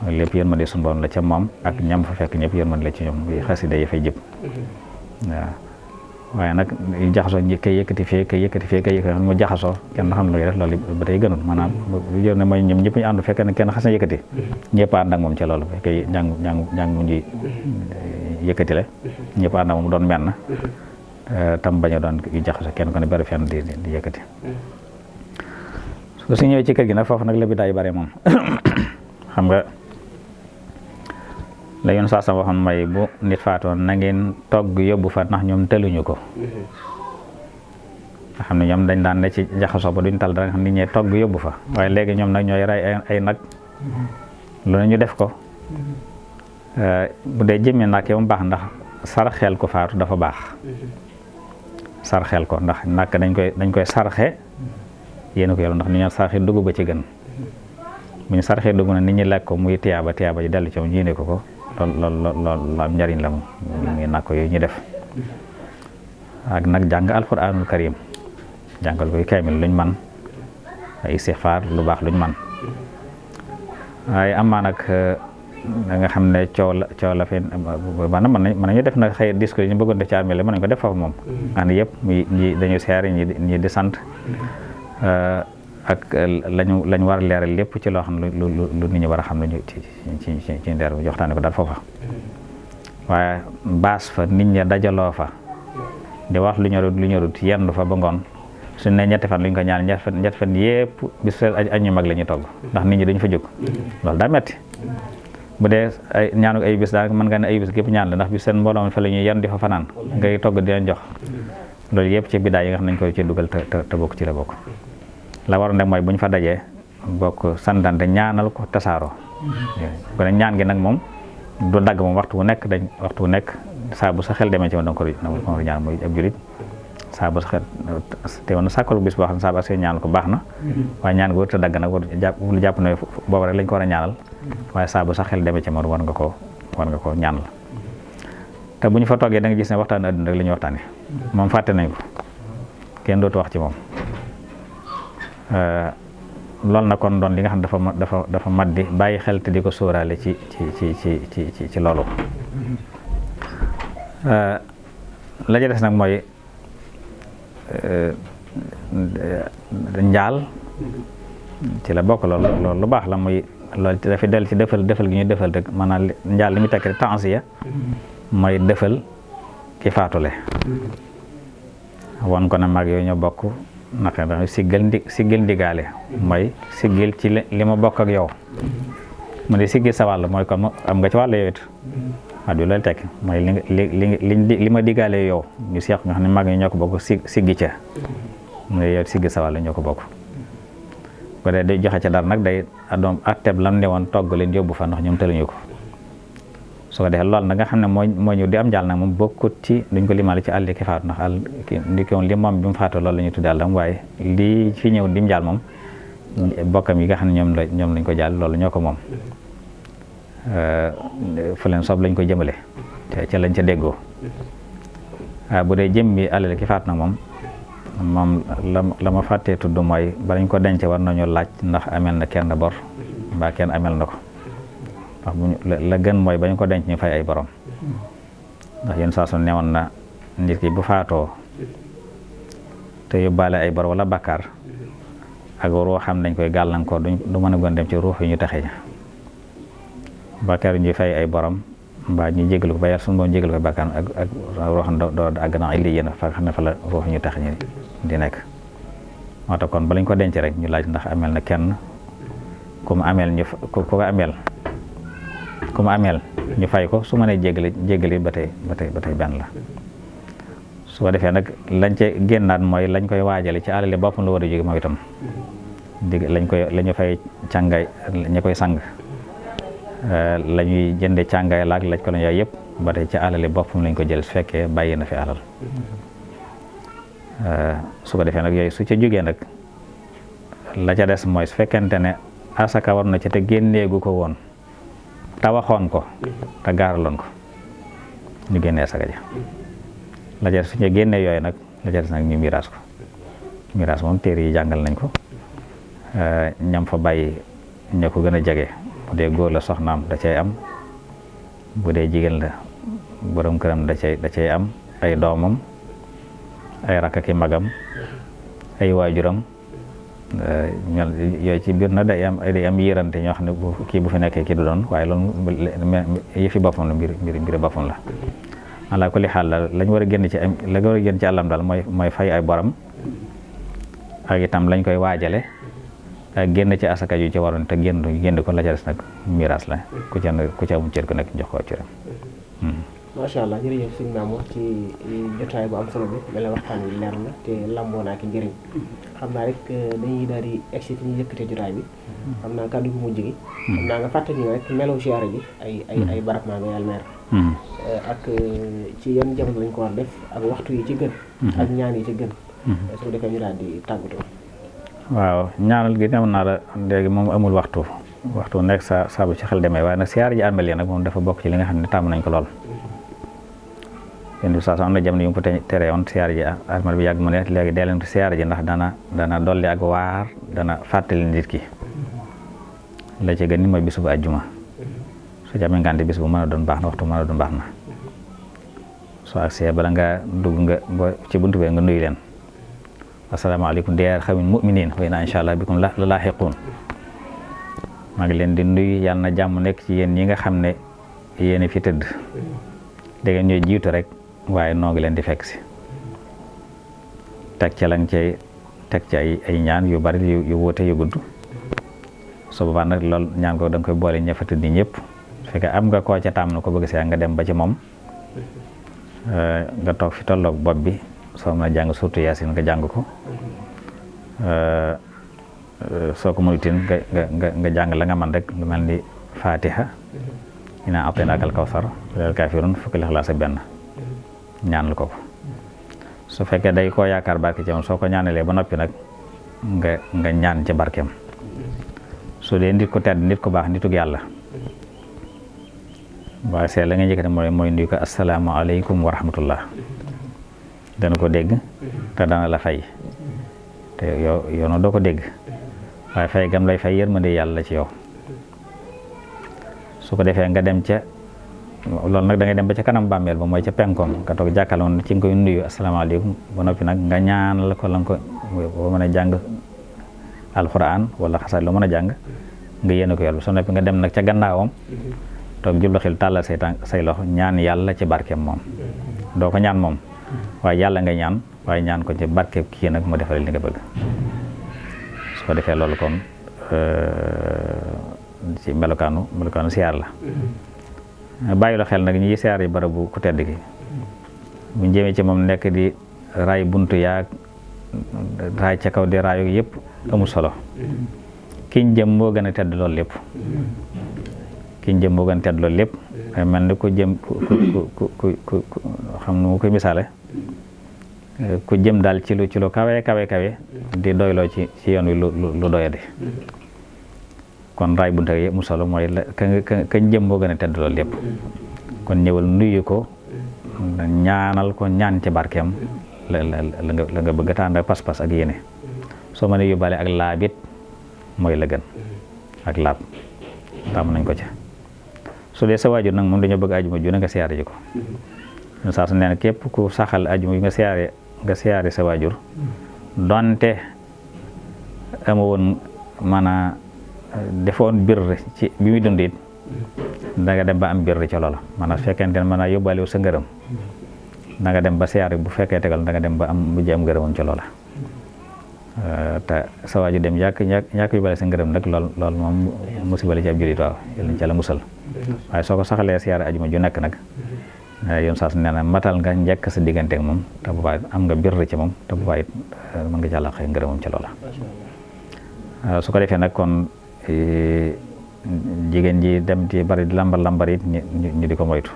[SPEAKER 2] lépp yërmande suñu borom la ca moom ak ñam fa fekk ñëpp yërmande la ci ñoom xasida yi fay jëpp waaw waaye nag jaxasoo kay yëkkati fee xam mu jaxasoo kenn xam lu def loolu ba tey gënul maanaam jër ne mooy ñoom ñëpp ñu ànd fekk ne kenn xas na yëkkati ñëpp ànd ak moom ca loolu fekkee njàng mu ñuy yëkkati la ñëpp ànd ak moom doon menn tam bañ a doon jaxasoo kenn ko ne bari fenn di yëkkati su ñëwee ci kër gi nag foofu nag la bi daay bare moom xam nga la yoon saa sama waxoon mooy bu nit faatoon na ngeen togg yóbbu fa ndax ñoom tëluñu ko nga xam ne ñoom dañ daan ne ci jaxasoo ba duñ tal dara nga xam nit ñee togg yóbbu fa waaye léegi ñoom nag ñooy rey ay nag lu ne ñu def ko bu dee jëmmi nag yow mu baax ndax sarxeel ko faatu dafa baax sarxeel ko ndax nag dañ koy sarxe yéen ko yàlla ndax ni ñu sarxe dugub ba ci gën bu ñu sarxee dugub na nit ñi lekk ko muy tiyaaba ji dellu ci moom yéene ko loolu am njariñ la moom muy nag ko yooyu ñu def ak nag jàng alquranul karim jàngal koy kaamil luñ man ay istixfaar lu baax luñ man waaye amaa nag da nga xam ne coow la fi maanaam mën nañu def nag xëy discours yi ñu bëggoon def ci armée la mën nañu ko def foofu moom nga xam ne yëpp ñi dañu seer ñi di sant ak lañ war a leeral lépp ci loo xam ne lu nit ñi war a xam ne ci ndeer bi joxtaane ko daal foofa waaye baas fa nit ñi dajaloo fa di wax lu ñorut yendu fa ba ngoon suñ ne ñetti fan lu ñu ko ñaan ñetti fan yépp bis añ ñu mag la ñuy togg ndax nit ñi dañu fa jóg loolu daa metti bu dee ay ñaanu ay bis daanaka mën nga ne ay bis gépp ñaan la ndax bis seen mbooloo fa la ñuy yendu di fa fanaan ngay togg di leen jox loolu yëpp ci bidaa yi nga xam nañ koy ci dugal te bokk ci la bokk la waroon nag mooy bu ñu fa dajee bokk santante ñaanal ko tasaaroo kon nag ñaan gi nag moom du dagg moom waxtu wu nekk saa bu sa xel demee ci moom danga ko ñaan muy ab julit saa bu sa xel te woon na sàkkalu bis boo xam ne saa bu see ñaanal ko baax na waaye ñaan gi warut a dagg nag war jàpp ne boobu rek lañ ko war a ñaanal waaye saa bu sa xel demee ci moom war nga ko ñaanal te bu ñu fa toggee da nga gis ne waxtaan adduna rek la ñuy waxtaane moom fàtte nañ ko kenn dootu wax ci moom loolu na kon doon li nga xam dafa mat di bàyyi xel te di ko sóoraale ci loolu la ca des nag mooy njaal ci la bokk. loolu lu baax la muy loolu dafa del ci defal gi ñuy defal rek maanaam njaal li muy tekk tansiya mooy defal ki faatule wan ko ne mag yooyu ñoo bokk naka da siggil ndigaale mooy siggil ci li ma bokk ak yow mu ne siggil sa wàll mooy kon am nga ci wàll yow it waa du loolu tekk mooy li ma diggaale yow ñu seex nga xam ne mag yi ñoo ko bokk siggi ca mu ne yow siggil sa wàll ñoo ko bokk bu dee day joxe ca dara nag day adoom atteb lam ne woon togg leen yóbbu fa ndax ñoom tëluñu ko su ko defee loolu nag nga xam ne moo ñëw di am njaal nag moom bokkut ci duñ ko limaale ci àll ki faatu ndax àll ndi ki woon li moom bi mu faatu loolu la ñuy tudde àllam waaye lii fi ñëw di njaal moom bokkam yi nga xam ne ñoom lañ ko jaal loolu ñoo ko moom fu leen soob lañ ko jëmale ca lañ ca déggoo bu dee jëm bi àll ki faatu nag moom la ma fàttee tudd mooy balañ ko denc war nañu laaj ndax amel na kenn bor mbaa kenn amel na ko ndax la gën mooy bañ ko denc ñu fay ay borom ndax yéen saa su newoon na nit ki bu faatoo te yóbbaale ay bor wala bakkaar ak ruux xam dañ koy gàllankoor du mën a gën dem ci ruux yi ñu taxe bakkaar yi ñuy fay ay borom mbaa ñu jégalu ko ba yàlla suñu boom jégalu ko bakkaar ak ruuxam doo àgg na illi yéen fa xam ne fa la ruux yi ñu taxe ñi di nekk moo tax kon balañ ko denc rek ñu laaj ndax amel na kenn ku mu ameel ñu fay ko su mënee jégali ba tey benn la su ko defee nag lañ ca génnaat mooy lañ koy waajale ci alali boppam la war a jóge mooy itam la ñu fay càngaay ñi koy sang la ñuy jënde càngaay laaj ko lañ yooyu yëpp ba tey ci alali boppam lañ ko jël su fekkee bàyyi na fi alal su ko defee nag yooyu su ca jógee nag la ca des mooy su fekkente ne asaka war na ca te génneegu ko woon te waxoon ko te gaaraloon ko ñu génnee asaka ja la ca des suñu génnee yooyu nag la ca des nag ñu miraas ko miraas moom téere yi jàngal nañ ko ñam fa bàyyi ña ko gën a jege bu dee góor la soxnaam da cay am bu dee jigéen la borom këram da cay am ay doomam ay rakkaki magam ay waajuram yooyu ci biir na day am yërante ñoo xam ne kii bu fi nekkee kii du doon waaye loolu yëfi boppam la mbiri boppam la ala kulli xaal lañ war a génn ci àllam daal mooy fay ay borom ak itam lañ koy waajale ak génn ci asaka yu ci waroon te génn ko la ca des nag miraas la ku ca amul cër ku nekk jox ko cëram.
[SPEAKER 1] macha allah jërëjëf sëñ Maam wax ci jotaay bu am solo bi mel na waxtaan wi leer na te lamboo naa ki njëriñ xam naa rek dañuy daal di egsi fi ñu yëkkatee jotaay bi xam naa kàddu gu mujj gi xam naa nga fàttali ñu rek melaw siyaare ji ay barab maa nga yàlla meer ak ci yan jamono lañ ko war def ak waxtu yi ci gën ak ñaan yi ci gën su ko defee ñu daal di tàggatoo.
[SPEAKER 2] waaw ñaanal gi newoon naa la léegi moom amul waxtu nekk saa bu ci xel demee waaye nag siyaare ji armeel yi nag moom dafa bokk ci li nga xam ne tàmm nañ ko lool. yéen bi saa am na jamono yu mu ko tere woon siyaare ji armeel bi yàgg mu ne léegi dee leen siyaare ji ndax dana dolli ak waar dana fàttali nit ki la ci gën ni mooy bisu bu àjjuma su ci amee ngànte bis bu mën a doon baax na waxtu mën a doon baax na soo agsee bala nga dugg nga ci buntu bee nga nuyu leen asalaamaaleykum diyaar xawmin mu'minin wa inna insha allah bikum la laaxiquun maa ngi leen di nuyu yàlla na jàmm nekk ci yéen ñi nga xam ne yéen fi tëdd da ngeen ñooy jiitu rek waaye noo ngi leen di fekk si teg ca lañ cay teg ci ay ñaan yu bari yu wuute yu gudd su boobaa nag loolu ñaan ko da nga koy boole ña fa tëdd ñëpp fekk am nga koo ca taam na ko bëgg see nga dem ba ci moom nga toog fi tolloog bopp bi soo mën a jàng surtout yaasin nga jàng ko soo ko mënutin nga jàng la nga man rek lu mel ni fatiha inaa ataynaaka al kawsar lil kaafiruun fukki Ixlaas ak benn ñaanal ko su fekkee day koo yaakaar barke ci moom soo ko ñaanalee ba noppi nag nga ñaan ci barkeem su dee nit ku tedd nit ku baax nitug yàlla waaye see la nga njëkkati mooy nuyu ko asalaamaaleykum wa rahmatullah dana ko dégg te dana la fay te yow nag doo ko dégg waaye fay gam lay fay yërmande yàlla ci yow su ko defee nga dem ca loolu nag da ngay dem ba ca kanam bàmmeel ba mooy ca penkoom nga toog jàkkaarloo ci nga koy nuyu asalaamaaleykum ba noppi nag nga ñaanal ko la nga ko boo mën a jàng alxuraan wala xasaay loo mën a jàng nga yéene ko yàlla soo noppi nga dem nag ca gannaawam toog jublu xel tàllal say loxo ñaan yàlla ci barkeem moom doo ko ñaan moom waaye yàlla nga ñaan waaye ñaan ko ci barkeem kii nag mu defal li nga bëgg su ko defee loolu kon ci melokaanu siyaar la bàyyi la xel nag ñi siyaar yi barabu ku tedd gi bu jëmee ci moom nekk di raay buntu yaag raay ca kaw di raayu yëpp amul solo kiñ jëm moo gën a tedd loolu lépp kiñ jëm moo gën a tedd loolu lépp mel ni ku jëm ku xam nu mu koy misaale ku jëm daal ci lu kawe di doyloo ci yoon wi lu doyadi kon raay buntu yi mu solo mooy la kañ jëm moo gën a tedd loolu lépp kon ñëwal nuyu ko ñaanal ko ñaan ci barkeem la nga bëgg a tànn pas-pas ak yéene soo mënee yóbbaale ak laabit mooy la gën ak laab tàmm nañ ko ca su dee sa waajur nag moom dañoo bëgg ajuma ju ne nga siyaare ji ko ñun saa su nee képp ku saxal ajuma yi nga siyaare sa waajur donte ama woon maanaa defoon bir ci bi muy dund it da nga dem ba am bir ca loola maanaam fekkente ne mën a yóbbaale sa ngërëm da nga dem ba siyaare bu fekkee tegal da nga dem ba am mujj am ngërëmoon ca loola te sa waaju dem ñàkk yóbbaale sa ngërëm nag lool moom musiba la ci ab jullit waaw yàlla ci la musal waaye soo ko saxalee siyaare ajuma ju nekk nag yoon saa su nee na matal nga njëkk sa diggante ak moom te bu baax am nga bir ci moom te bu baax it mën nga jàll xëy ngërëmoon ca loola su ko defee nag kon jigéen ji dem ci bari di lambar it ñu di ko moytu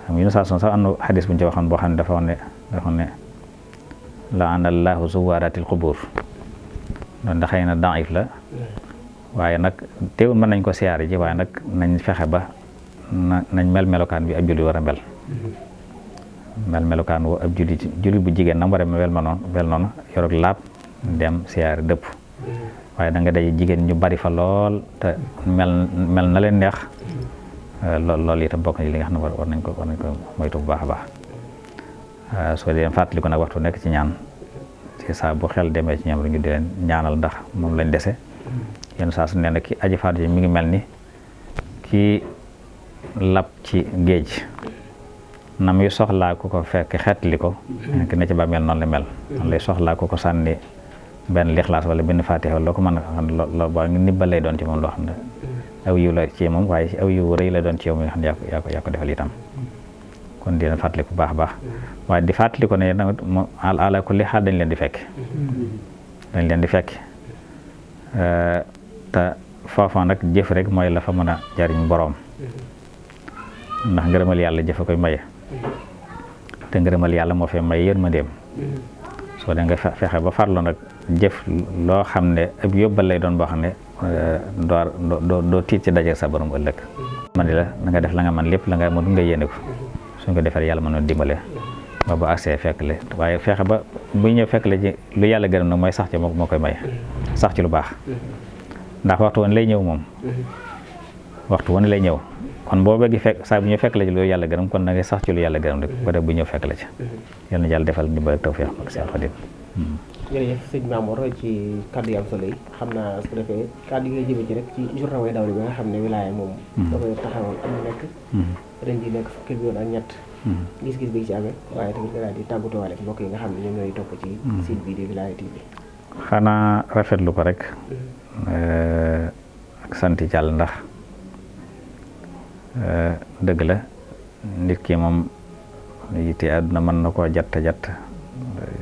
[SPEAKER 2] xam nga saa sax am na xadis bu ñu ci waxoon boo xam ne dafa waxoon ne la'ana Allahu zuwaaratil qubuur noonu da xëy na daif la waaye nag teewul mën nañ ko siyaare ji waaye nag nañ fexe ba nañ melokaan bi ab julli war a melokaan wo ab julli bu jigéen nam war a mel noonu yorog laab dem siyaare dëpp waaye da nga daje jigéen ñu bari fa lool te mel na leen neex loolu itam bokk na li nga xam ne war nañ ko moytu bu baax a baax soo dee fàttali ko nag waxtu nekk ci ñaan ci saa bu xel demee ci ñoom rek ñu di leen ñaanal ndax moom lañ dese yenn saa su nee na ki aji faatu ji mi ngi mel ni ki lab ci géej na muy soxlaa ku ko fekk xeetli ko ki ne ci bàmmeel noonu la mel noonu lay soxlaa ku ko sànni benn lixlaas wala benn faatiha wala loo ko mën a xam loo ba nibbal lay doon ci moom loo xam ne aw yiw la ci moom waaye aw yiw rëy la doon ci yow mi nga xam ne yaa ko defal itam kon di leen fàttali ko baax a baax waaye di fàttali ko ne nag ala kulli xaal dañ leen di fekk te foofa nag jëf rek mooy la fa mën a jariñ boroom ndax ngërëmal yàlla jëf a koy maye te ngërëmal yàlla moo fee may yërmandeem soo dee nga fexe ba farlu nag jëf loo xam ne ab yóbbal lay doon boo xam ne doo tiit ci daje sa borom ëllëg man la na nga def la nga man lépp la nga mënu nga yéene ko suñ ko defee yàlla mën na dimbale ba accès fekk le waaye fexe ba bu ñëw fekk le ci lu yàlla gërëm nag mooy sax ci moo koy may sax ci lu baax ndax waxtu woon lay ñëw moom waxtu woon lay ñëw kon boo bëgg fekk saa bu ñëw fekk la ci lu yàlla gërëm kon da ngay sax ci lu yàlla gërëm rek ba def bu ñëw fekk la ci yal na yàlla defal ndimbal ak tawfiq ak seen xadim
[SPEAKER 1] jërëjëf sëñ Mamour ci kaddu yi am solo yi xam naa su ko defee kaddu yi ngay jëme ci rek ci journée way dawli bi nga xam ne wilaaya moom da koy taxawal am nekk ren ji nekk fukki yoon ak ñett gis-gis bi ci amee waaye tamit nga daal di tàggatoo waale mbokk yi nga xam ne ñoom ñooy topp ci site bi di Wilaya TV
[SPEAKER 2] xanaa rafetlu ko rek ak sant Yàlla ndax dëgg la nit ki moom yitte àdduna mën na koo jatt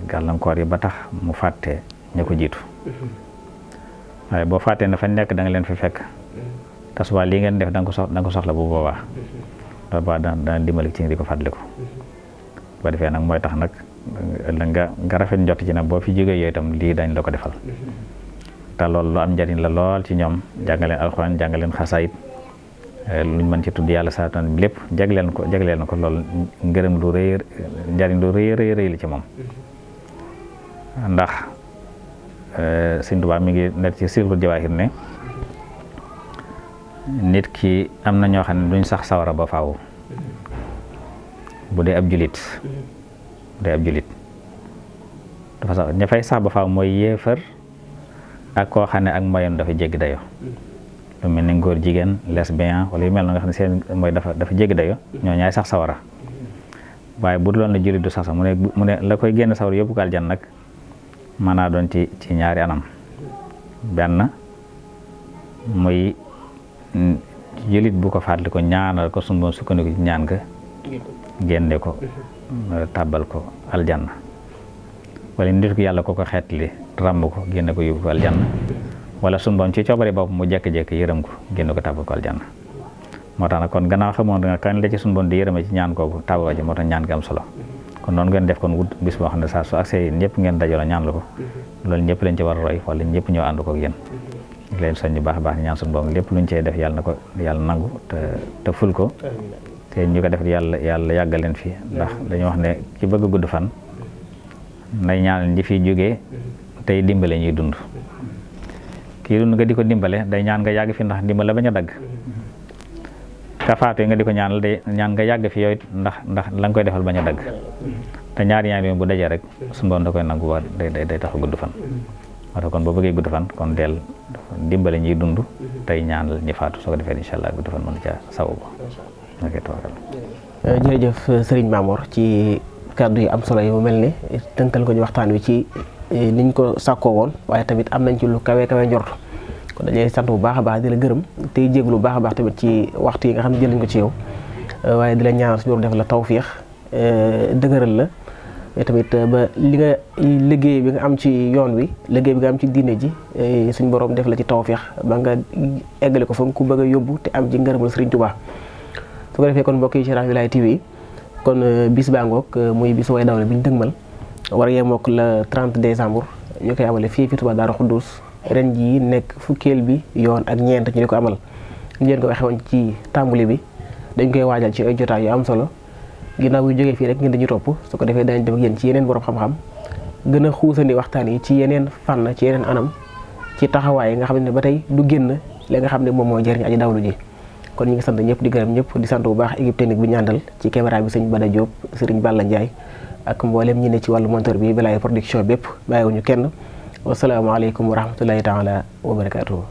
[SPEAKER 2] gàllankoor yi ba tax mu fàtte ña ko jiitu waaye boo fàttee ne fañ nekk da nga leen fi fekk te suba lii ngeen def da nga ko soxla bu boobaa dana dimbali ci di ko fàttaliku ba defee nag mooy tax nag nga rafet njott ci nag boo fi jógee yooyu itam lii dañ la ko defal te loolu lu am njariñ la lool ci ñoom jàngaleen alxuraan jàngaleen xasaayit luñ mën ci tudd yàlla saatan lépp jagleel na ko loolu ngërëm lu rëy njariñ lu rëy la ci moom ndax Sëñ Tuubaa mi ngi nekk ci Sirrul Jawaahir ne nit ki am na ñoo xam ne duñ sax sawara ba faaw bu dee ab julit dafa sax ña fay sax ba faaw mooy yéefar ak koo xam ne ak moyam dafa jéggi dayo lu mel ni góor jigéen lesbien wala yu mel na nga xam ne seen mooy dafa jéggi dayo ñoo ñaay sax sawara waaye bu duloon la julit du sax mu ne la koy génn sawara yóbbu ko aljan nag mën naa doon ci ñaari anam benn muy julit bu ko fàttali ko ñaanal ko sunu Boroom sukkandiku ci ñaan ga génne ko tàbbal ko aljanna wala nit ko yàlla ko xeetli ràmb ko génne ko yóbbu ko aljanna wala sunu Boroom ci coobare bopp mu jekk-jekk yërëm ko génne ko tàbbal ko aljanna moo tax nag kon gannaaw xamoon nga kañ la ci sunu Boroom di yërëme ci ñaan kooku tàbbal ji moo tax ñaan gi am solo kon noonu ngeen def kon wut bis boo xam ne saa su accès ñëpp ngeen dajoo ñaan la ko loolu ñëpp lañ ci war a roy wala ñëpp ñëw ànd ko ak yéen leen soññ baax a baax ñaan suñu borom lépp luñ cey def yàlla na ko yàlla nangu te ful ko te ñu ko def yàlla yàggal leen fi ndax dañu wax ne ki bëgg gudd fan nay ñaanal ñi fi jógee tey dimbale ñuy dund kii dund nga di ko dimbale day ñaan nga yàgg fi ndax dimbale bañ a dagg ka faatu nga di ko ñaanal day ñaan nga yàgg fi yooyu ndax la nga koy defal bañ a dagg te ñaari ñaan yooyu bu dajee rek suñu borom da koy nangu war day tax a gudd fan moo tax kon boo bëggee gudd fan kon del dimbale ñuy dund tey ñaanal ñi faatu soo ko defee incha allah gudd fan mën ca sababu ok tawakkal
[SPEAKER 1] jërëjëf Serigne Mamor ci kàddu yi am solo yi mu mel ni tënkal ko ñu waxtaan wi ci niñ ko sàkkoo woon waaye tamit am nañ ci lu kawe njort kon dañuy sant bu baax a baax di la gërëm tey jéglu bu baax a baax tamit ci waxtu yi nga xam ne jël nañ ko ci yow waaye di la ñaanal suñu def la tawfiix dëgëral la tamit ba li nga liggéey bi nga am ci yoon wi liggéey bi nga am ci diine ji suñ borom def la ci tawfiix ba nga eggale ko fa nga ko bëgg a yóbbu te am ci ngërëmal Serigne Touba su ko defee kon mbokk yi ci Wilaya TV kon bis baa ngoog muy bis way dawle bi ñu dëgmal war a yemook le 30 décembre ñu koy amale fii fi Touba Darou Khoudoss ren jii nekk fukkeel bi yoon ak ñeent ñu di ko amal ñu leen ko waxee woon ci tàmbali bi dañ koy waajal ci ay jotaay yu am solo ginnaaw bu jógee fii rek ngeen dañu topp su ko defee dañ dem ak yéen ci yeneen borom xam-xam gën a xuusandi waxtaan yi ci yeneen fànn ci yeneen anam ci taxawaay yi nga xam ne ba tey du génn li nga xam ne moom mooy jëriñ aji dawlu ji kon ñu ngi sant ñëpp di gërëm ñëpp di sant bu baax équipe technique bi ñu àndal ci caméra bi sëñ Bada Diop Serigne Balla Ndiaye ak mboolem ñi ne ci wàllu monteur bi Wilaya production bépp bàyyiwuñu kenn wasalaamaaleykum wa rahmatullahi taala wa barakaatuhu